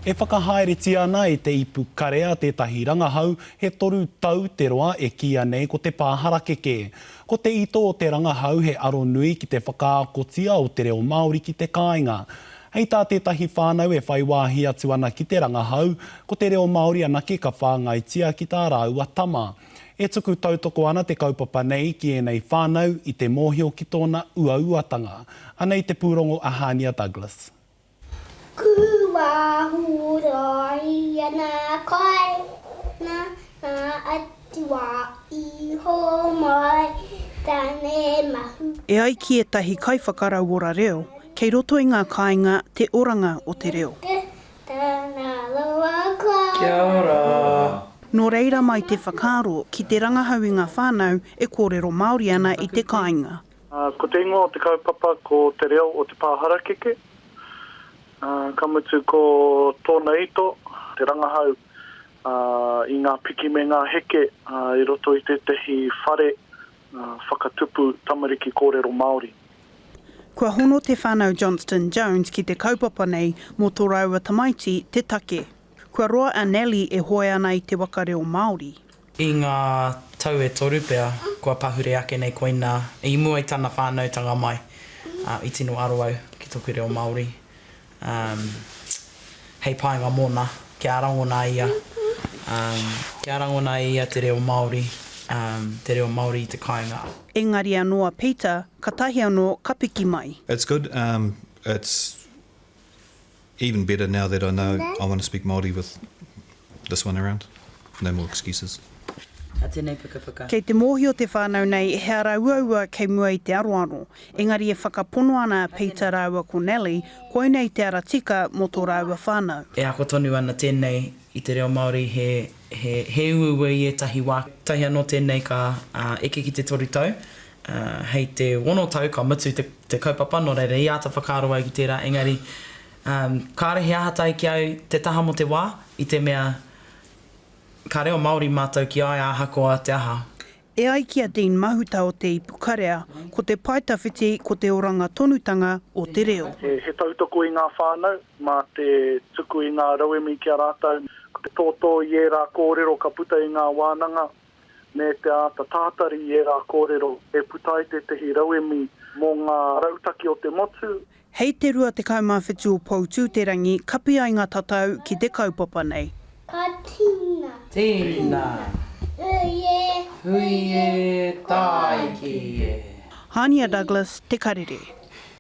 E whakahaeretia ana e Te Ipukarea tētahi rangahau he toru tau te roa e kīia nei ko te pā harakeke. Ko te ito o te rangahau he aro nui ki te whakaakotia o te reo Māori ki te kāinga. Hei tā tētahi whānau e whai wāhi atu ana ki te rangahau, ko te reo Māori anake ka whāngaitia ki tā rāua tama. E tuku tautoko ana te kaupapa nei ki ēnei whānau i te mōhio ki tōna uauatanga. Anei te pūrongo a Hānia Douglas. Kua huraia na koe, na nga atua i homai tane mahu. E ai ki ētahi kaiwhakarauora reo, kei roto i ngā kāinga te oranga o te reo. Kia ora! Nō reira mai te whakaaro ki te rangahau i ngā whānau e kōrero Māori ana i te kāinga. Ko te ingoa o te kaupapa ko Te Reo o te Pā Harakeke. Ka mutu ko tōna ito, te rangahau i ngā piki me ngā heke i roto i tētahi whare whakatupu tamariki kōrero Māori. Kua hono te whānau Johnston-Jones ki te kaupapa nei mō tō rāua tamaiti te take. Kua roa a Nellie e hoe ana i te waka reo Māori. I ngā tau e toru pea kua pahure ake nei koinā, i mua i tana whānautanga mai, i tino aro au ki toku reo Māori hei painga mōna, kia rangona ia, kia rangona e ia te reo Māori, te reo Māori i te kāinga. Engari anō a Peter, katahi anō ka piki mai. It's good, um, it's Even better now that I know I want to speak Māori with this one around. No more excuses. A tenei pukapuka. Kei te mōhio te whānau nei he ara uaua kei mua i te aroaro, engari e whakapono ana a Peter rāua ko Nellie, koinei te ara tika mō tō rāua whānau. E ako tonu ana tēnei i te reo Māori he, he, he uaua i ētahi wā. Tahi anō tēnei ka eke ki te toru tau, hei te ono tau ka mutu te, te kaupapa, nō reira i āta whakaaro au ki tērā, engari kāore he aha tahi ki au te taha mō te wā, i te mea ka reo Māori mātou ki a ia ahakoa te aha. E ai ki a Dean Mahuta o Te Ipukarea, ko te pae tawhiti ko te oranga tonutanga o te reo. He tautoko i ngā whānau mā te tuku i ngā rauemi ki a rātou, ko te tōtō i ērā kōrero ka puta i ngā wānanga, me te āta tātari i ērā kōrero e puta ai tētehi rauemi mō ngā rautaki o te motu. Hei te 27 o Poutūterangi kapi ai ngā tatau ki te kaupapa nei. Ka tina. Tina. Hui e. Hui e, tāiki e. Hania Douglas, Te Karere.